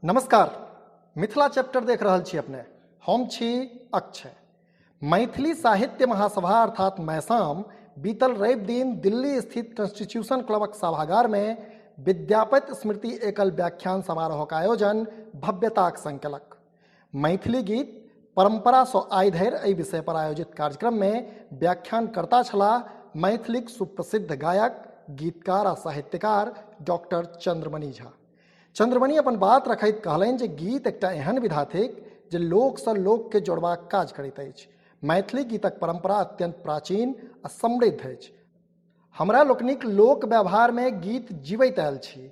नमस्कार, मिथिला चैप्टर देख रहल छी अपने। हम छी अक्षय। मैथिली साहित्य महासभा अर्थात मैसाम बीतल रवि दिन दिल्ली स्थित कॉन्स्टिट्यूशन क्लबक सभागार में विद्यापति स्मृति एकल व्याख्यान समारोहक आयोजन भव्यताक संग केलक। मैथिली गीत परंपरा सँ आइ धरि एहि विषय पर आयोजित कार्यक्रम में व्याख्यानकर्ता छलाह मैथिलीक सुप्रसिद्ध गायक, गीतकार आ साहित्यकार डॉक्टर चंद्रमणि झा। चंद्रमणि अपन बात रखैत कहलनि जे गीत एकटा एहन विधा थिक जे लोकसँ लोकके जोड़बाक काज करैत अछि। मैथिली गीतक परंपरा अत्यंत प्राचीन आ समृद्ध अछि। हमरा लोकनिक लोक व्यवहारमे गीत जीवैत आयल छी।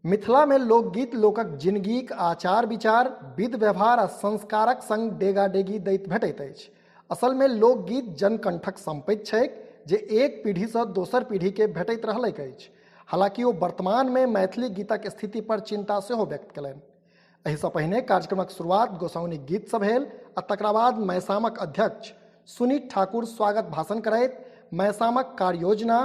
मिथिलामे लोकगीत लोकक जिनगीक आचार विचार, विध व्यवहार आ संस्कारक संग डेगा डेगी दैत भेटैत अछि। असलमे लोकगीत जनकंठक सम्पत्ति छैक जे एक पीढ़ीसँ दोसर पीढ़ीके भेटैत रहलैक अछि। हालांकि ओ वर्तमानमे मैथिली गीतक स्थिति पर चिंता सेहो व्यक्त कयलनि। एहिसँ पहिने कार्यक्रमक शुरुआत गोसाउनिक गीतसँ भेल आ तकरा बाद मैसामक अध्यक्ष सुनीत ठाकुर स्वागत भाषण करैत मैसामक कार्ययोजना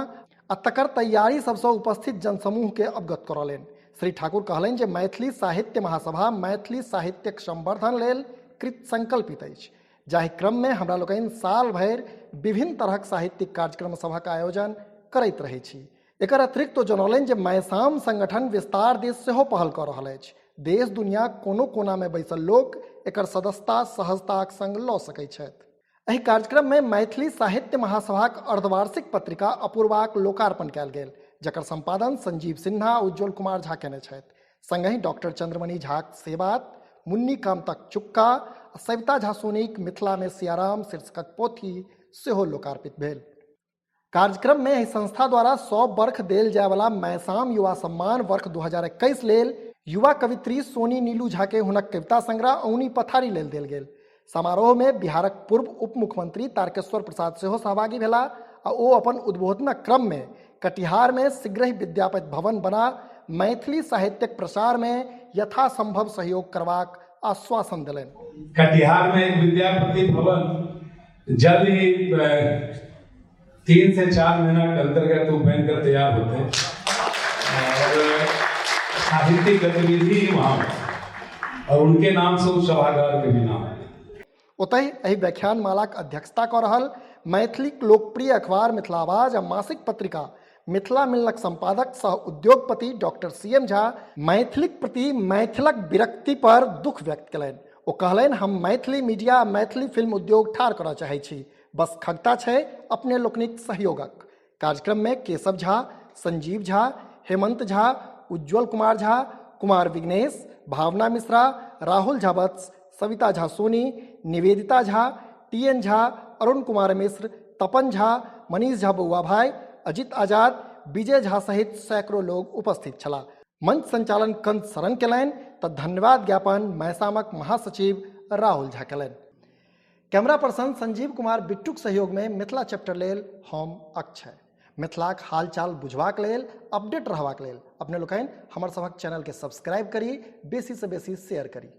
आ तकर तैयारी सबसँ उपस्थित जनसमूहके अवगत करौलनि। श्री ठाकुर कहलनि जे मैथिली साहित्य महासभा मैथिली साहित्यक संवर्धन लेल कृत संकल्पित अछि, जाहि क्रममे हमरा लोकनि साल भरि विभिन्न तरहक साहित्यिक कार्यक्रम सभक आयोजन करैत रहै छी। एकर अतिरिक्त ओ जनौलनि जे मैसाम संगठन विस्तार दिस सेहो पहल कऽ रहल अछि। देश दुनिया कोनो कोनामे बैसल लोक एकर सदस्यता सहजताक संग लऽ सकैत छथि। एहि कार्यक्रम में मैथिली साहित्य महासभाक अर्धवार्षिक पत्रिका अपूर्वाक लोकार्पण कयल गेल, जकर संपादन संजीव सिन्हा आ उज्ज्वल कुमार झा केने छथि। संगहि डॉक्टर चंद्रमणि झाक सेवात, मुन्नी कामतक चुक्का आ सविता झा सोनीक मिथिला में सियाराम शीर्षकक पोथी सेहो लोकार्पित भेल। कार्यक्रम में एहि संस्था द्वारा 100 वर्ष देल जायवला मैसाम युवा सम्मान वर्ष 2021 लेल युवा कवित्री सोनी नीलू झा के हुनक कविता संग्रह औनी पथारी लेल देल गेल। समारोह में बिहारक पूर्व उप मुख्यमंत्री तारकेश्वर प्रसाद सेहो सहभागी भेला आ ओ अपन उद्बोधनक क्रम में कटिहार में शीघ्र ही विद्यापति भवन बना मैथिली साहित्यक प्रसार में यथासंभव सहयोग करबाक आश्वासन देलनि। कटिहार में एक विद्यापति भवन जल्द ही 3 से 4 महीना के अंतर्गत वो बनकर तैयार होते हैं और साहित्यिक गतिविधि वहाँ और उनके नाम से उस सभागार के भी नाम। ओतहि एहि व्याख्यान मालाक अध्यक्षता कऽ रहल मैथिलीक लोकप्रिय अखबार मिथिला आवाज आ मासिक पत्रिका मिथिला मिलनक संपादक सह उद्योगपति डॉक्टर सी.एम. झा मैथिलीक प्रति मैथिलक विरक्ति पर दुख व्यक्त कयलनि। ओ कहलनि, हम मैथिली मीडिया आ मैथिली फिल्म उद्योग ठाढ़ करऽ चाहै छी, बस खगता छै अपने लोकनिक सहयोगक। कार्यक्रम में केशव झा, संजीव झा, हेमंत झा, उज्ज्वल कुमार झा, कुमार विघ्नेश, भावना मिश्रा, राहुल झा वत्स, सविता झा सोनी, निवेदिता झा, टी.एन. झा, अरुण कुमार मिश्र, तपन झा, मनीष झा बउआ भाई, अजित आजाद, विजय झा सहित सैकड़ों लोग उपस्थित छलाह। मंच संचालन कंद शरण केलनि तऽ धन्यवाद ज्ञापन मैसामक महासचिव राहुल झा केलनि। कैमरा पर्सन संजीव कुमार बिट्टूक सहयोग में मिथिला चैप्टर लेल हम अक्षय। मिथिलाक हालचाल बुझबाक लेल, अपडेट रहबाक लेल अपने लोकनि हमर सभक चैनल के सब्सक्राइब करी, बेसी से बेसी शेयर करी।